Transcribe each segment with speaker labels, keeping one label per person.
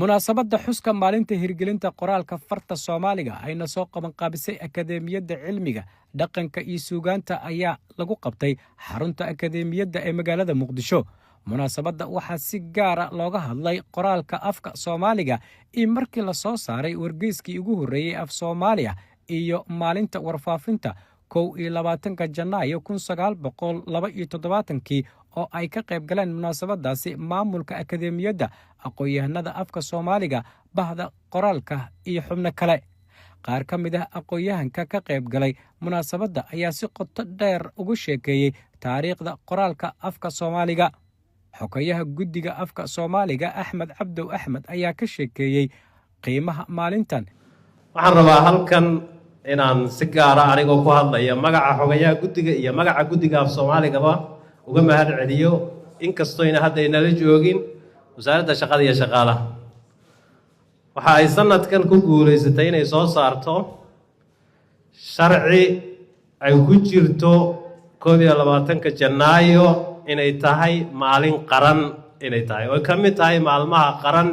Speaker 1: Munaasabadda xuska maalinta hirgelinta qoraalka farta Soomaaliga ayna soo qabanqaabisay Akadeemiyadda Cilmiga, Dhaqanka iyo Suugaanta ayaa lagu qabtay xarunta akadeemiyadda ee magaalada Muqdisho. Munaasabadda waxaa si gaara looga hadlay qoraalka afka Soomaaliga iyo markii la soo saaray wargeyskii ugu horreeyey af Soomaaliya iyo maalinta warfaafinta 21-ka Janaayo 1972-kii, oo ay ka qayb galeen munaasabadaasi maamulka akadeemiyadda, aqoon-yahanada afka Soomaaliga, bahda qoraalka iyo xubno kale. Qaar ka mid ah aqoon-yahanka ka qayb galay munaasabadda ayaa si qoto dheer uga sheekeeyey taariikhda qoraalka afka Soomaaliga. Xogayaha guddiga afka Soomaaliga, Axmed Cabdow Axmed, ayaa ka sheekeeyey qiimaha maalintan.
Speaker 2: Waxaan rabaa halkan inaan si gaara, anigoo ku hadlaya magaca xogayaha guddiga iyo magaca guddiga af Soomaaligaba, uga mahad celiyo, inkastoyna hadda inala joogin, Wasaaradda Shaqada iyo Shaqaalaha. Waxa ay sanadkan ku guulaysatay inay soo saarto sharci ay ku jirto 21-ka Janaayo inay tahay maalin qaran, inay tahay oo ka mid tahay maalmaha qaran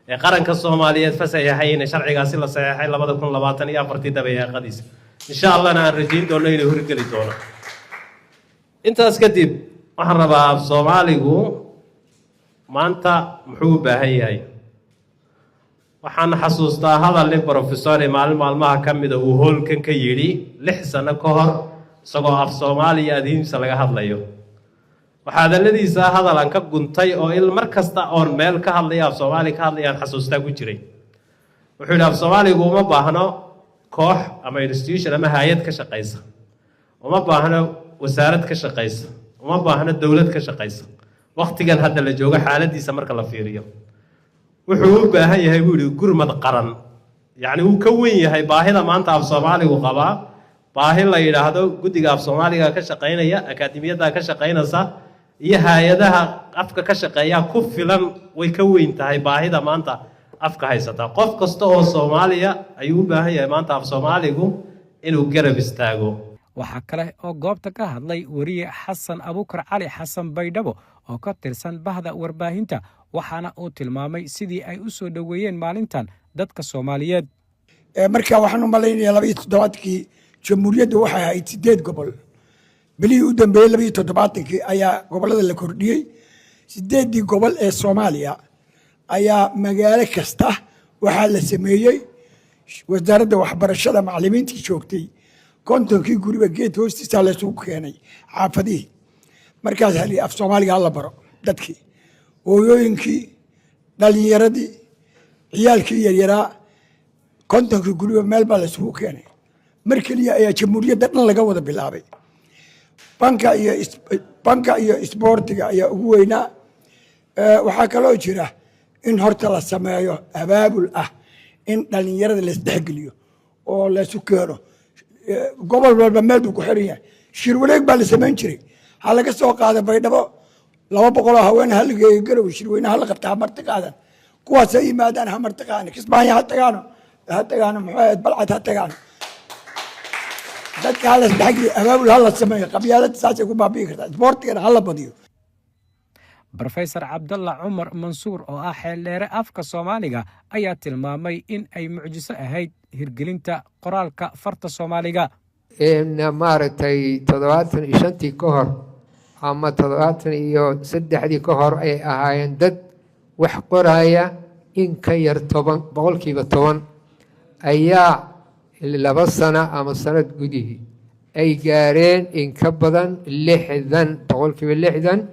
Speaker 2: ee qaranka Soomaaliyeed fasaxaxay, inay sharcigaasi la saxeexay 2024-tii dabayaaqadiisa, insha Allahna aan rajayn doono inuu hirgeli doono. Intaas kadib, waxaan rabaa, af Soomaaligu maanta muxuu u baahan yahay? Waxaan xasuustaa hadal nin professor maalin maalmaha ka mida uu hoolkan ka yidhi 6 sano ka hor, isagoo af Soomaaliya adiimsa laga hadlayo. Waxaa hadalladiisa hadal aan ka guntay oo il mar kasta oon meel ka hadlaya, af Soomaali ka hadlaya, aan xasuustaa ku jiray. Wuxuu yidhi: "Af Soomaaligu uma baahno koox ama institution ama hay-ad ka shaqaysa, uma baahno wasaarad ka shaqaysa, uma baahno dowlad ka shaqaysa. Wakhtigan hadda la joogo xaaladiisa marka la fiiriyo, wuxuu u baahan yahay," buu yidhi, "gurmad qaran." Yacni wuu ka wen yahay baahida maanta af Soomaaligu qabaa, baahi la yidhaahdo guddiga af Soomaaliga ka shaqaynaya, akaademiyadda ka shaqaynaysa iyo hay-adaha afka ka shaqeeya ku filan. Way ka weyn tahay baahida maanta afka haysata. Qof kasta oo Soomaaliya ayuu u baahan yahay maanta af Soomaaligu inuu garab istaago.
Speaker 1: Waxaa kale oo goobta ka hadlay weriye Xasan Abuukar Cali, Xasan Baydhabo, oo ka tirsan bahda warbaahinta, waxaana uu tilmaamay sidii ay u soo dhoweeyeen maalintan dadka Soomaaliyeed.
Speaker 3: Marka waxaan u malaynayaa 72-kii jamhuuriyadda waxay ahayd sideed gobol. Bilihii u dambeeyey 72-kii ayaa gobollada la kordhiyey. Sideeddii gobol ee Soomaaliya ayaa magaalo kasta waxaa la sameeyey wasaaradda waxbarashada macallimiintii joogtay. 50-kii guriba geed hoostiisaa laysugu keenay xaafadihii. Markaas hali af Soomaaliga hala baro dadkii, hooyooyinkii, dhalinyaradii, ciyaalkii yaryaraa. 50-kii guriba meel baa laysugu keenay. Mar keliya ayaa jamhuuriyadda dhan laga wada bilaabay. Banka iyo isboortiga ayaa ugu weynaa. Waxaa kaloo jira in horta la sameeyo abaabul ah in dhalinyarada laisdhexgeliyo oo laysu keeno. Gobol walba meel buu ku xiran yahay. Shir wareeg baa la samayn jiray. Ha laga soo qaada Baydhabo 200 oo haween, ha la geeyo Garow, shirweyne hala qabta, ha marti qaadan. Kuwaas ha yimaadaan, ha marti qaadan. Kismaayo ha tagaano, ha tagaano, muxuu ahayd, Balcad ha tagaano. Dadka hala isdhexgeliyo, abaabul hala sameeyo. Qabyaalada saasay ku baabi'i kartaa. Isboortigana hala badiyo.
Speaker 1: Brofesor Cabdalla Cumar Mansuur, oo ah xeeldheere afka Soomaaliga, ayaa tilmaamay in ay mucjiso ahayd hirgelinta qoraalka farta Soomaaliga.
Speaker 4: Maaragtay, 75-tii ka hor ama 73-dii ka hor ay ahaayeen dad wax qoraya in ka yar 10, 10% ayaa 2 sano ama sanad gudihii ay gaareen in ka badan 60, 60%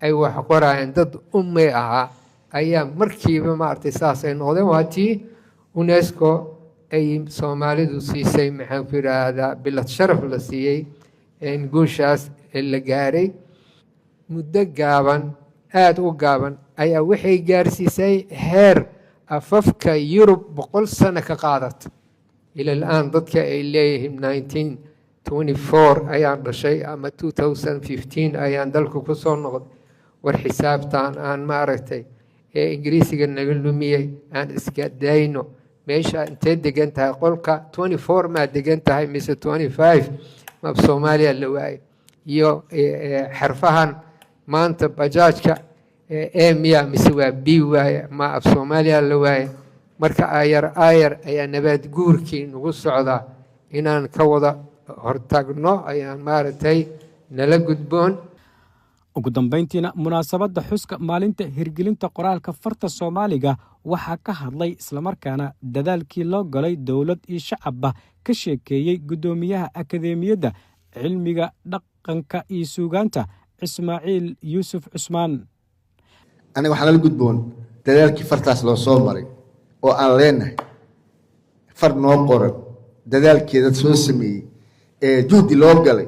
Speaker 4: ay wax qorayeen. Dad umay ahaa ayaa markiiba, maaragtay, saas ay noqdeen. Waa tii UNESCO ay Soomaalidu siisay, maxaan ku yidhaahdaa, bilad sharaf la siiyey guushaas la gaaray. Muddo gaaban, aada u gaaban, ayaa waxay gaarsiisay heer afafka Yurub 100 sano ka qaadato. Ila al-aan dadka ay leeyihiin 1924 ayaan dhashay ama 2015 ayaan dalka ku soo noqday, war xisaabtan aan, maaragtay, ee Ingiriisiga naga lumiyey aan iska dayno. Meesha intee degan tahay? Qolka 24 maa degan tahay mise 25? Ma Soomaaliya la waayay iyo xarfahan maanta bajaajka. E miya mise waa B waaye, ma af Soomaaliya la waaye. Marka aayar aayar ayaa nabaad guurkii nagu socdaa. Inaan ka wada hortagno ayaan maaragtay nala gudboon.
Speaker 1: Ugu dambayntiina, munaasabadda xuska maalinta hirgelinta qoraalka farta Soomaaliga waxaa ka hadlay, islamarkaana dadaalkii loo galay dowlad iyo shacabba ka sheekeeyey, guddoomiyaha Akadeemiyadda Cilmiga, Dhaqanka iyo Suugaanta, Ismaaciil Yuusuf Cusmaan.
Speaker 5: Aniga waxaa nala gudboon dadaalkii fartaas loo soo maray oo aan leenahay far noo qoran, dadaalkeeda soo sameeyey ee juhdi loo galay,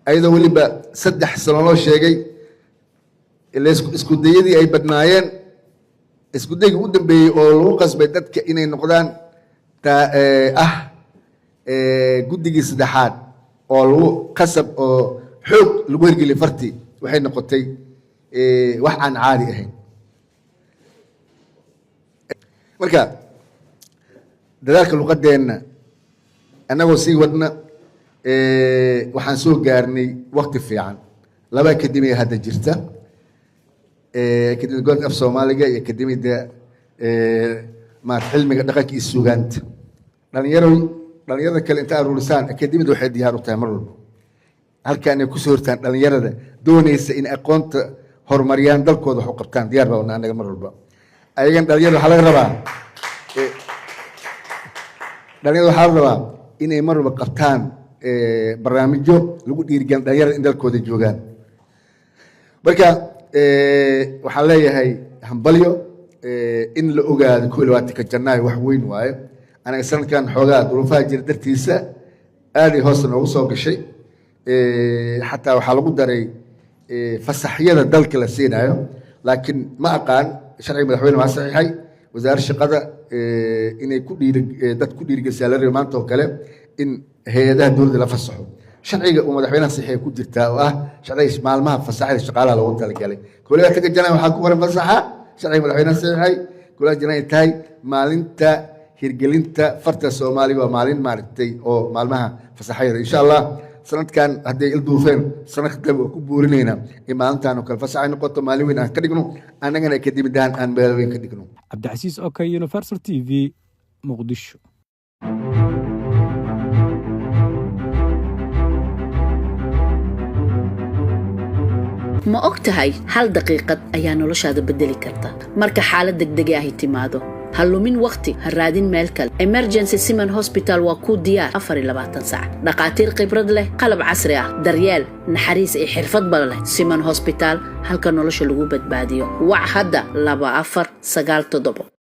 Speaker 5: ayadoo weliba 3 sano loo sheegay, isku dayadii ay badnaayeen. Isku daygii u dambeeyey oo lagu qasbay dadka inay noqdaan ah guddigii saddexaad oo lagu qasab oo xoog lagu hirgeliyay fartii, waxay noqotay wax aan caadi ahayn. Marka dadaalka luqadeenna annagoo sii wadna, waxaan soo gaarnay wakti fiican. Laba akademiya hadda jirta: Akademiyada Gobolka Af Soomaaliga iyo Akademiyada maarata Cilmiga, Dhaqanka iyo Suugaanta. Dhalinyaro, dhalinyarada kale inta aruurisaan, akademiyada waxay diyaar u tahay mar walba halka inay kusoo hortaan dhalinyarada doonaysa in aqoonta horumariyaan, dalkooda wax u qabtaan. Diyaar baa anaga mar walba. Ayagan dhalinyarada waxaa laga rabaa, dhalinyarada waxaa la rabaa inay mar walba qabtaan barnaamijyo lagu dhiirigelin dhalinyarada in dalkooda joogaan. Marka waxaan leeyahay hambalyo. In la ogaado 21-ka Janaayo wax weyn waaye. Anaga sanadkan xoogaa duruufaha jira dartiisa aaday hoosta noogu soo gashay. Xataa waxaa lagu daray fasaxyada dalka la siinayo, laakiin ma aqaan sharciga madaxweyne waa saxiixay. Wasaaradda shaqada inay ku dhiiri dad ku dhiirigelisaa la rabay maanta oo kale in hay-adaha dowladda la fasaxo. Sharciga uu madaxweynaha saxiixa ku jirtaa oo ah sharciga maalmaha fasaxda shaqaalaha loogu talagalay. 21-ka Janaayo waxaa ku qoran fasaxa sharciga madaxweynaha saxiixay, 21 Janaayo tahay maalinta hirgelinta farta Soomaaliga. Waa maalin maaragtay oo maalmaha fasaxayada. Insha Allah sanadkan hadday ilduufeen, sanadka dambe waa ku buurinaynaa in maalintan oo kale fasax ay noqoto, maalin weyn aan ka dhigno, annagana akademidahan aan meel weyn ka dhigno.
Speaker 1: Cabdicasiis Okay, Universal TV, Muqdisho.
Speaker 6: Ma og tahay hal daqiiqad ayaa noloshaada beddeli karta? Marka xaalad degdega ahi timaado, ha lumin wakhti, ha raadin meel kale. Emergency Siman Hospital waa kuu diyaar 24 saac. Dhakhaatiir khibrad leh, qalab casri ah, daryeel, naxariis iyo xirfadba leh. Siman Hospital, halka nolosha lagu badbaadiyo. Wac hadda 2497.